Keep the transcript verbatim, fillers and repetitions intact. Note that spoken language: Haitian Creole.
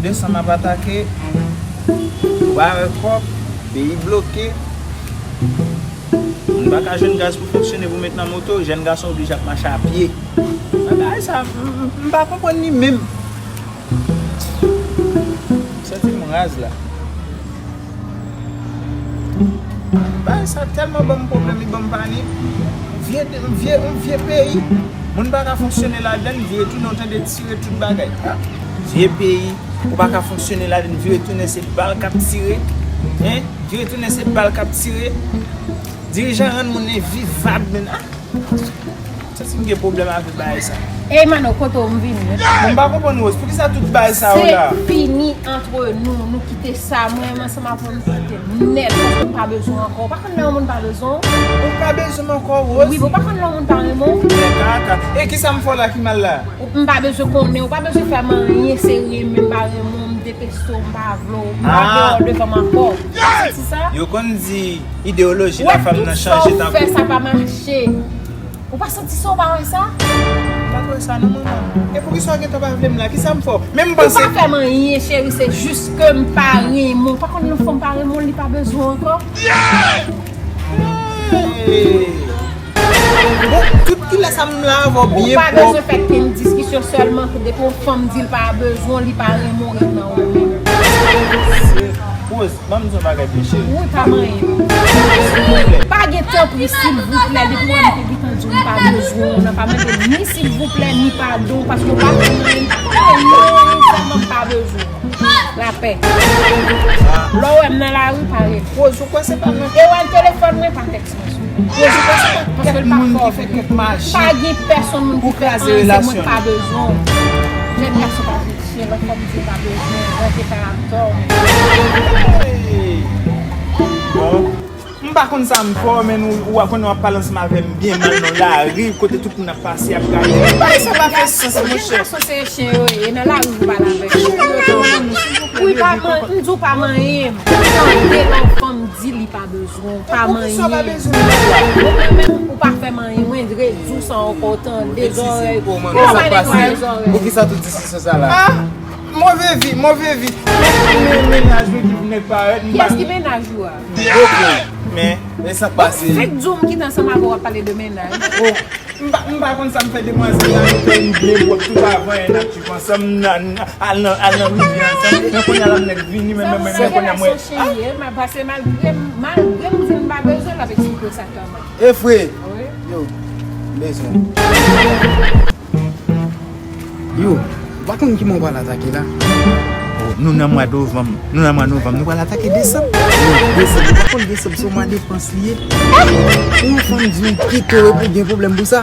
Desanm ap atake, ou pa wè kòb, peyi bloke. Moun pa ka jwenn gaz pou fonksyone pou met nan moto, jèn gason oblije ap mache a pye. Mwen bagay sa, m, m, m pa konprann li menm. M santi m raz la. Bagay sa tèlman ban m pwoblèm, li ban m panik. Vye, vye, yon vye peyi. Moun pa ka fonksyone ladan l, vye tounen, ou tande tire tout bagay. Vye peyi, ou pa ka fonksyone ladan l, vye tounen se bal k ap tire. Hein? Vye tounen se bal k ap tire. Dirijan rann moun envivab, men, ah! Sa si m gen pwoblèm avèk bagay sa. Ey, Mano, kote w m vini? Bon, m pa konprann, Rose. Poukisa tout bagay sa yo la? Se fini antre nou. Nou kite sa. Mwen menm ansanm avè w, m kite nèt. Paske m pa bezwen w ankò. Ou pa konn lè yon moun pa bezwen w? Ou pa bezwen m ankò, Rose? Wi, ou pa konn lè yon moun pa renmen w? Kaka. E kisa m fè w la ki mal la? Ou, m pa bezwen konnen. Ou pa bezwen fè m anyen serye, men m pa renmen w, m deteste w, m pa vle w. M pa vle w devan m ankò. Ou santi sa? Yo konn di ideyoloji lafanm nan chanje tankou. Wè tout sa w fè, sa pa mache. Ou pa santi sa, ou pa wè sa? M pa t wè sa non, manman. E poukisa w gentan pa vle m la? Kisa m fè w? Men m panse. Ou pa fè m anyen, cheri, se jis ke m pa renmen w. Pa konn lè yon fanm pa renmen w, li pa bezwen w ankò. Hey! Bon, tout kilès sa m la avè w byen pwòp. Ou pa bezwen fè kenn diskisyon, sèlman depi yon fanm di l pa bezwen w, li pa renmen w, ret nan ou menm. Rose, ban m di yon bagay byen cheri. Wi, pa manyen. Pa gen tanpri, silvouplè, depi w wè m te gentan di w m pa bezwen w nan, pa mande m ni silvouplè, ni padon, paske w pa fè m anyen, m pa fè w anyen, sèlman m pa bezwen w. Lapè. Lè w wè m nan lari, pa rele. Rose, ou kwè se pa mwen? E w wè telefòn mwen, pa tèks mwen sou. Rose, ou kwè se pa kèk moun ki fè kèk maji pou kraze relasyon? Pa gen pèsonn moun ki fè anyen, se mwen k pa bezwen w. Jèn gason pa fè chen, lòt fanm di pa bezwen, rantre kay atò. Hey! Bon. M pa konn sa m fè w, men ou, ou konnen w ap pale ansanm avè m byen mal nan lari, kote tout moun ap pase, ap gade. Bagay sa pa fè sans, monchè. Jèn gason se chen yo ye, e nan lari ou pale avè yo. Wi, pa man-, m di w pa manyen m. Tande lè yon fanm di li pa bezwen w, pa manyen m. Ou menm, ou pa fè manyen, mwen di w sa ankò, tande zòrèy. Ou pa netwaye zòrèy. Poukisa tout diskisyon sa la? Ah, move vi, move vi. Men, men, mennaj mwen ki vin nèk parèt, m pa. Kiyès ki mennaj ou a? Oke, men, e sa k pase. Fèk di w m kite ansanm avè w ap pale de mennaj. Oh, m pa, m pa konn sa m fè demwazèl la, nou te rive pwòp tout avan, n ap viv ansanm, n a, n a, al nan, al nan rivyè ansanm. Men kounye a la m nèk vini, men, men, men, men kounye a mwen. Sa se gason cheri, m ap pase malgre, malgre m di m pa bezwen l, l ap eksplike sa kòman. E vre? Wi. Yo, m bezwen. Yo, ou pa konn ki mwa w pral atake la? Oh, nou nan mwa novanm, nou nan mwa novanm, nou pral atake desanm. Yo, desanm, ou pa konn desanm se yon mwa depans li ye? Yon fanm di w kite w epi w gen pwoblèm pou sa?